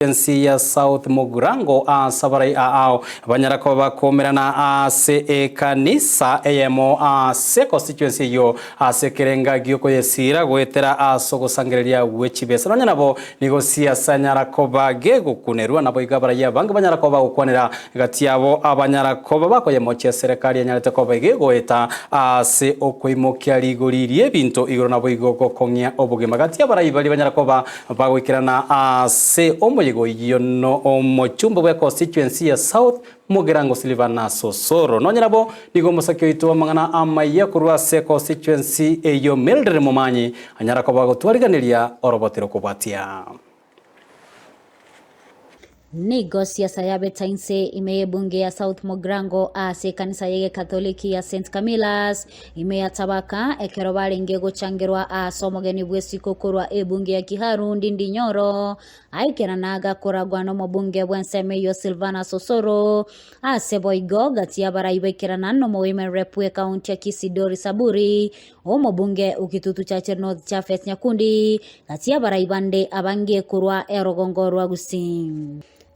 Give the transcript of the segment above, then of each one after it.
Constituency ya South Mugirango ase abarai ao banyara koba bakomerana ase ekanisa eyemo ase constituency eyo ase ekerenga giokoyesira goetera ase ogosangereria gwe chibesa. Nonya nabo nigo siasa anyara koba gegokunerwa nabo iga abarai abange banyara koba bagokwanera gati yabo abanyara koba bakoyemochia eserekari enyarete koba egegoeta ase okoimokia rigori ri'ebinto igoro naboigo gokong'ia obogima. Gati y'abarai baria banyara koba bagoikerana ase omoyega oyio no omochumbe bwe constituency ya South Mugirango Silvanus Osoro. Nonye nabo nigo omosaki oito bw'amang'ana amaya korwa ase constituency eyio Mildred Momanyi anyara koba agotwariganeria oroboti rokobwatia. Nigo siasa yabeta inse ime y'ebunge ya South Mugirango ase ekanisa y'egekatoliki ya St Camillus ime ya Tabaka ekero barenge gochangerwa ase omogeni bw'esiko korwa ebunge ya Kiharu Ndindi Nyoro aikerana gakoragwa n'omobunge bw'ensemo eyio Silvanus Osoro ase boigo gati y'abarai baikerana n'omowomen rep bw'ekaunti ya Kisii Doris Aburi Omobunge o Kitutu Churchill North Japhet Nyakundi gati y'abarai bande abange korwa erogongo rwa Gusii.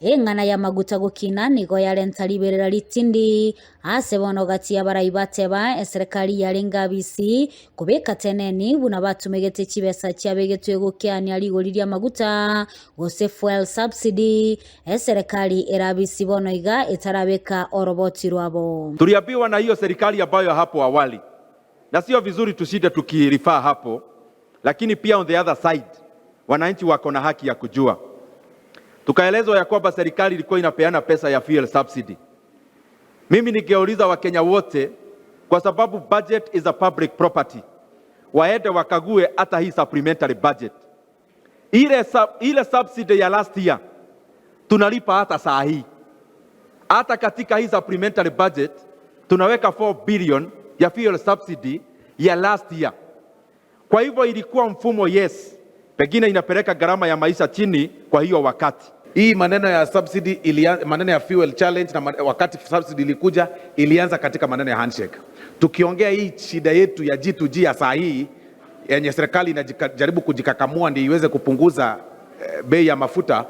Eng'ana y'amaguta gokina nigo yarenta riberera ritindi ase bono gati y'abarai bateba eserekari yarenge abisi kobeka teneni buna batumegete chibesa chiabegetwe gokeania rigori ri'amaguta gose fuel subsidy eserekari ere abisi bono iga etarabeka oroboti rwabo. Tuliambiwa na hiyo serikali ambayo hapo awali na sio vizuri tushinde tukirifaa hapo, lakini pia on the other side wananchi wako na haki ya kujua. Tukaelezwa ya kwamba serikali ilikuwa inapeana pesa ya fuel subsidy. Mimi ningeuliza Wakenya wote, kwa sababu budget is a public property, waende wakague hata hii supplementary budget. Ile subsidy ya last year tunalipa hata saa hii, hata katika hii supplementary budget tunaweka 4 billion ya fuel subsidy ya last year. Kwa hivyo ilikuwa mfumo yes, pengine inapeleka gharama ya maisha chini kwa hiyo wakati. Hii maneno ya subsidy maneno ya fuel challenge na wakati subsidy ilikuja ilianza katika maneno ya handshake. Tukiongea hii shida yetu ya G2G ya saa hii yenye serikali inajaribu kujikakamua ndio iweze kupunguza bei ya mafuta,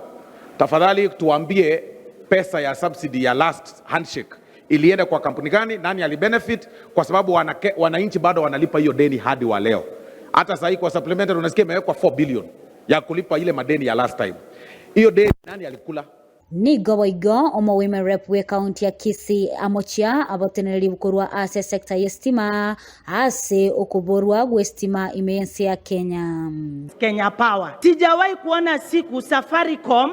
tafadhali tuambie pesa ya subsidy ya last handshake ilienda kwa kampuni gani, nani alibenefit, kwa sababu wananchi bado wanalipa hiyo deni hadi wa leo. Hata sasa hii kwa supplementary unasikia imewekwa 4 billion ya kulipa ile madeni ya last time. Hiyo deni nani alikula? Nigo boigo omo women rep we county ya Kisii amochia abateneneri korwa ase sector ya estima ase okoborwa gwe estima ime ense ya Kenya. Kenya Power. Sijawahi kuona siku Safaricom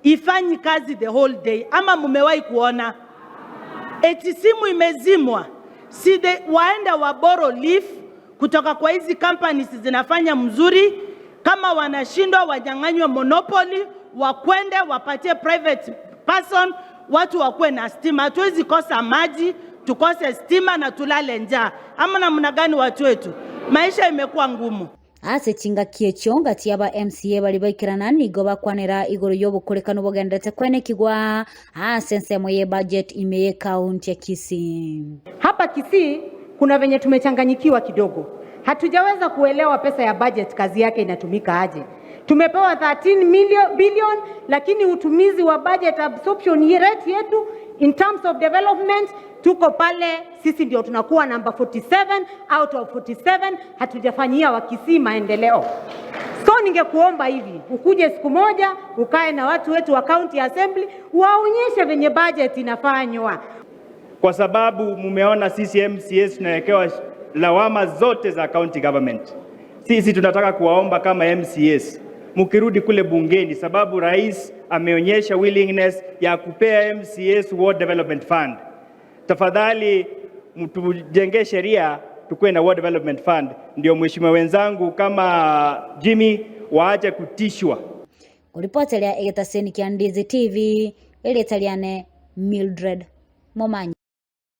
ifanyi kazi the whole day, ama mumewahi kuona? Eti simu imezimwa, si waende wa borrow leaf kutoka kwa hizi companies zinafanya mzuri. Kama wanashindwa wanyang'anywe monopoly, wakwende wapatie private person, watu wakuwe na stima. Hatuwezi kosa maji, tukose stima na tulale njaa, ama namna gani watu wetu? Maisha imekuwa ngumu. Ase chingaki echio ngati aba MCA bari baikerana nigo bakwanera igoro y'obokorekano bogenderete kwenekigwa ase ensemo ye budget ime ye county ya Kisii. Hapa Kisii kuna venye tumechanganyikiwa kidogo, hatujaweza kuelewa pesa ya budget kazi yake inatumika aje. Tumepewa 13 billion, lakini utumizi wa budget absorption rate yetu in terms of development tuko pale, sisi ndio tunakuwa namba 47 out of 47, hatujafanyia Wakisii maendeleo. So ningekuomba hivi ukuje siku moja ukae na watu wetu wa county assembly waonyeshe venye budget inafanywa, kwa sababu mumeona sisi MCAs tunawekewa lawama zote za county government. Sisi tunataka kuwaomba kama MCAs mkirudi kule bungeni, sababu rais ameonyesha willingness ya kupea MCAs Ward Development Fund. Tafadhali mtujengee sheria tukuwe na Ward Development Fund, ndio mheshimiwa wenzangu kama Jimmy waache kutishwa. Kuripoteria egetaseni kia Ndizi TV, Elietaliane Mildred Momanyi.